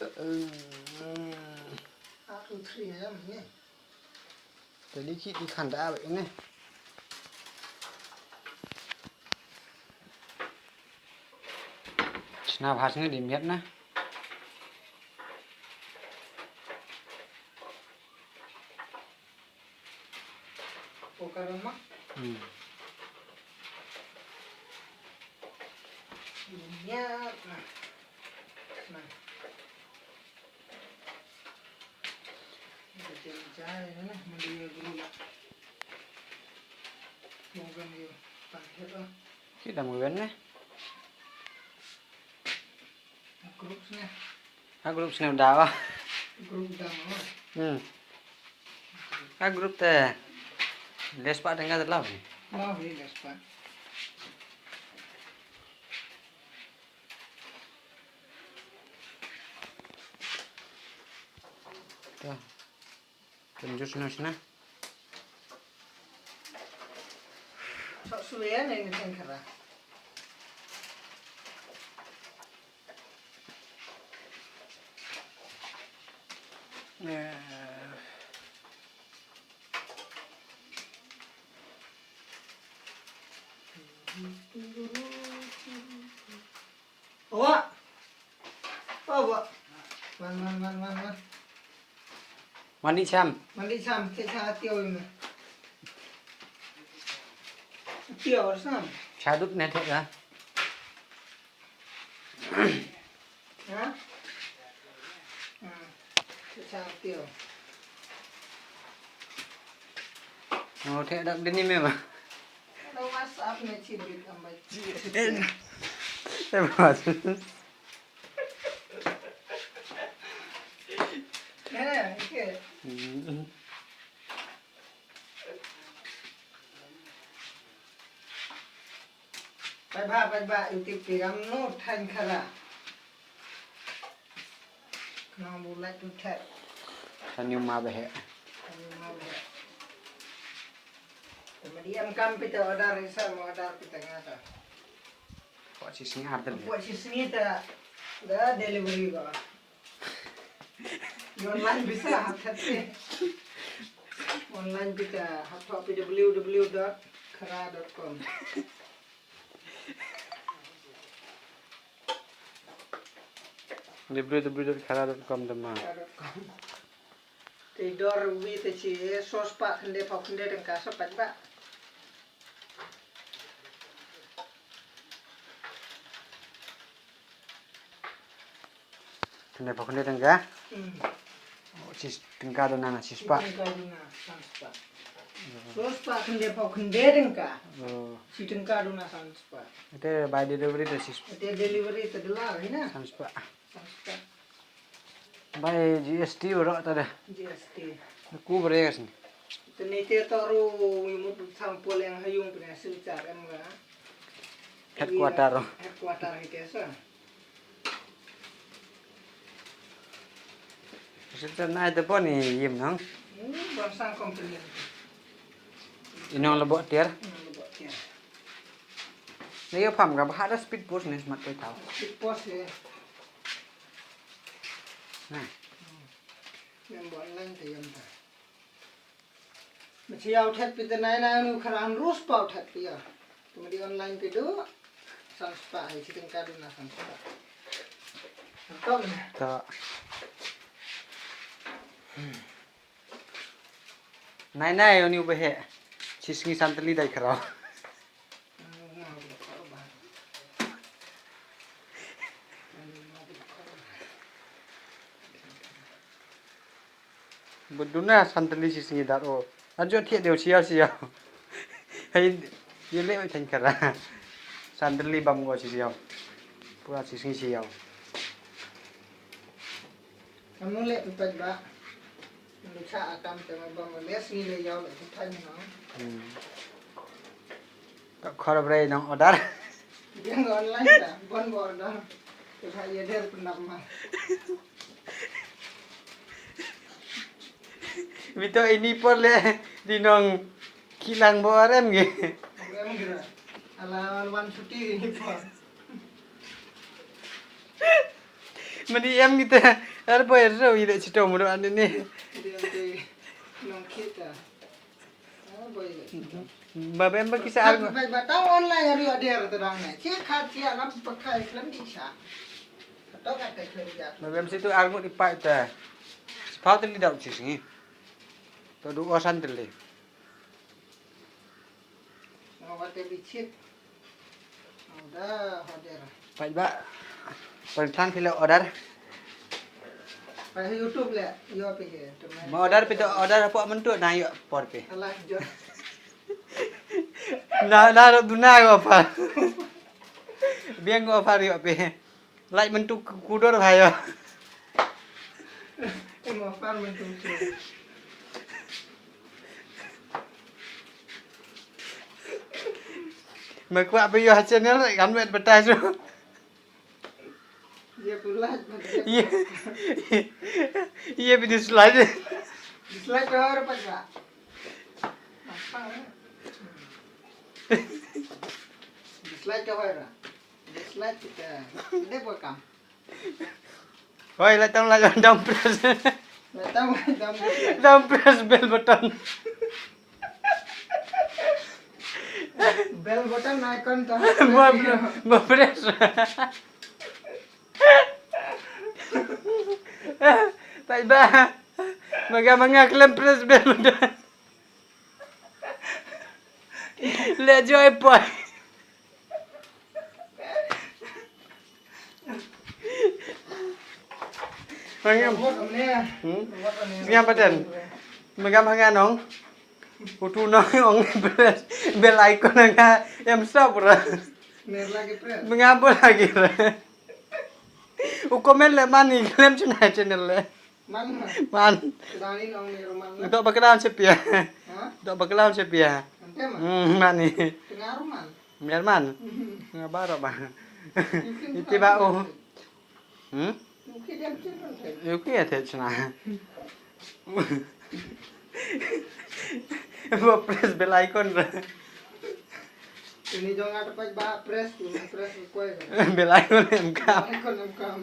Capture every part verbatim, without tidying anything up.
One, two, three, ya, ini. Jadi ki ikan dah awet ini. Sna bahas ni di miat na. Pokar ma. Hmm. Miat na. Nah. Ini kecil jai na, mandi ya guru lah. Mungkin dia pakai tu. Kita mungkin ni. Group sne. Ha group sne da wa. Group da wa. Hmm. Ha group te. Lespa tengah te lau. Lau hi lespa. Tuh. Tunjuk sini, sini. Sok suwe ne ni tengkara. Eh. Awak. Awak. Man, man, man, man, man. Mandi cham. Mandi cham, te cha tio ime. Tio sam. Cha dut ne te ya. Ha? Hmm. Te cha tio. Oh, te dak deni me ma. Lo WhatsApp me chi bit am ba. Te ma. Eh, okay. Hmm. Pait ba, pait ba, ïa u tip phi kam no thaiñ khara. Khnang bu lait tu thet. Thaiñ ïa u ma ba heh. Thaiñ ïa u ma ba heh. Te ma dei em kam phi te order, i sa mo order phi te nga ta. Poi shi sngi ar te. Poi shi sngi te da delivery ba. Online bisa hap thet te. Online bisa hap thoh phi w w w dot khara dot com. W w w dot khara dot com te ma. Khara dot com. Te dor wi te chi, eh, so spah khyndai phew khyndai tyngka sa pait ba. Khyndai phew khyndai tyngka? Hmm. Oh, shi tyngka duna na shi spah. Shi tyngka duna san spah. Hmm. So spah khyndai phew khyndai tyngka. Oh. Shi tyngka duna san spah. Ite by delivery te shi spah. Ite delivery te dula hi na. San spah. San spah. By G S T baroh ta da. G S T. Ku bres ni. Te ni te to ru imut sampol yang hayung pina silchar em ga. Headquarter. Headquarter hi te sa. Sita nai te pon i yim nang. Hmm, bangsa company. Inong lebo tiar. Hmm, lebo tiar. Na yo pam ka bahada speed post ni smat koi tau. Speed post ye. Nah. Hmm. Yang buat lain te yang ta. Ma chi ïa u thet phi te nai nai u khara hynriew spah u thet phi ïa. Te ma dei online phi duh. San spah hi, shi tyngka duna san spah. Tong. Ta. Nai nai uni u ba heh. Shi sngi san tylli dai khara. Ba duna san tylli shi sngi dat o. Ajo thiah dei shi ïaw shi ïaw. Hei, ïa leh oi thaiñ khara. San tylli bam ko shi ïaw. Pura shi sngi shi ïaw. Kam nu leh phi pait ba. Lu cha a kam te ma ba ma les ngi le ïaw le phi thaiñ no. Hmm. Ka khor brei nong order. Yang online ta, bon bo order. Te pha ïa der pynap ma. Bito ini por le di nong kilang bo rem ge. Rem ge. Ala wan chuti ini por. Mani em kita. Ar boy ro ile chito mo do ane ne. Dia te nong kita. Ah, boy ile chito. Ba bem ba kisa ar. Ba ba tang online ari ader te dang ne. Che kha che alam pakai khlem di sha. Kato ka te khlem di. Ba bem situ ar ngut ipai ta. Sepau te li dau chi singi. To du osan te li. Ngo ba te bichit. Udah, order. Pait ba. Pynthang phi la order. Pait YouTube le, yo phi he. Ma order phi to order hapoh mynta na yo por phi. Alah, jot. Na, na, duna yo offer. Biang offer yo phi. Like mynta ku-, kudor bha yo. Em offer mynta ku. Me kwah phi yo ha channel kan me advertise. Ye phi like. Ye. Ye phi dislike. Dislike to har pa ja. Dislike to har. Dislike kita. Dia buat kam. Oi, la tang la dam press. La tang la dam press. Dam press bell button. Bell button icon to. Ba, ba press. Pait ba. Manga manga khlem press bell button. Le joy poi. Mangam. Hmm? Ngam paten. Mangam hanganong. Utu nong ong bel, bel icon nga em stop ra. Ner lagi press. Mangam bo lagi ra. U comment le mani klem chuna channel le. Man, man. Man. Kedang ni nong ni ruman lah. Dok bakal lawan sepia. Ha? Dok bakal lawan sepia. Ante man. Hmm, mani. Tengah ruman. Mer man. Mhm. Nga baro ba. Iti ba u. Hmm? Mungkin dia macam tu. Oke ya te chuna. Ba press bell icon ra. Ini jong ada pas ba press tu, press koi. Bell icon em kam. Icon em kam.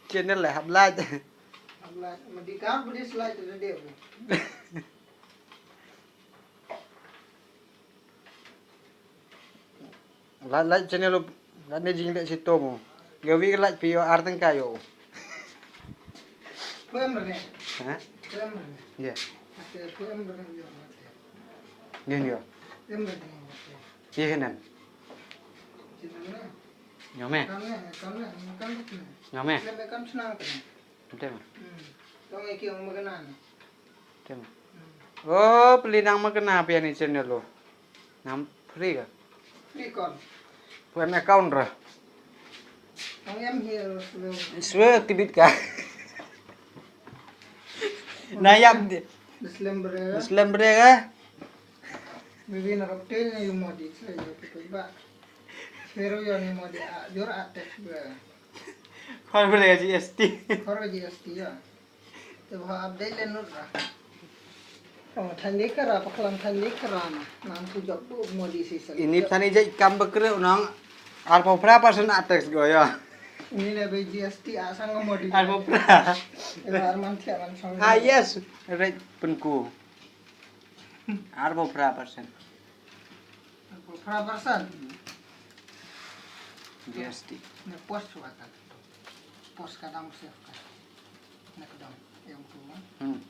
Channel le hap like. Hap like. Madi kam budi slide tu dia. Like, like channel u, like ne jing le chito mo. Gawi like phi yo ar tang ka yo. Phem rene. Ha? Phem rene. Ye. Ate phem rene yo. Ye yo. Phem rene. Ye henan. Channel na. Nyome. Kam ne, kam ne, kam ne. Nyome. Kam ne, kam senang kan. Tem. Hmm. Tong iki ong makanan. Tem. Hmm. Oh, peli nang makanan apa ni channel lo? Nang free ka? Free kon. Puan account ra. Ong em here swe. Swe activate ka. Na yap di. Dislembre. Dislembre ka. Bibi na rok tel ni mo di swe yo pe ba. Pero yo ni mo di a jor a tes ba. Khor bele G S T. Khor G S T ya. Te ba update le nut ra. Ong thandi kara paklam thandi kara na. Nang ku jok bu mo di si sel. Ini thani jai kam bakre unang arpau pra persen a tax go ya. Ini le be G S T asang mo di. Arpau pra. Ila arman thia man sang. Ah, yes. Right penku. Arpau pra persen. Arpau pra persen. G S T. Ne post wa ka. Post ka dang save ka. Ne ka dang. Em tu. Hmm.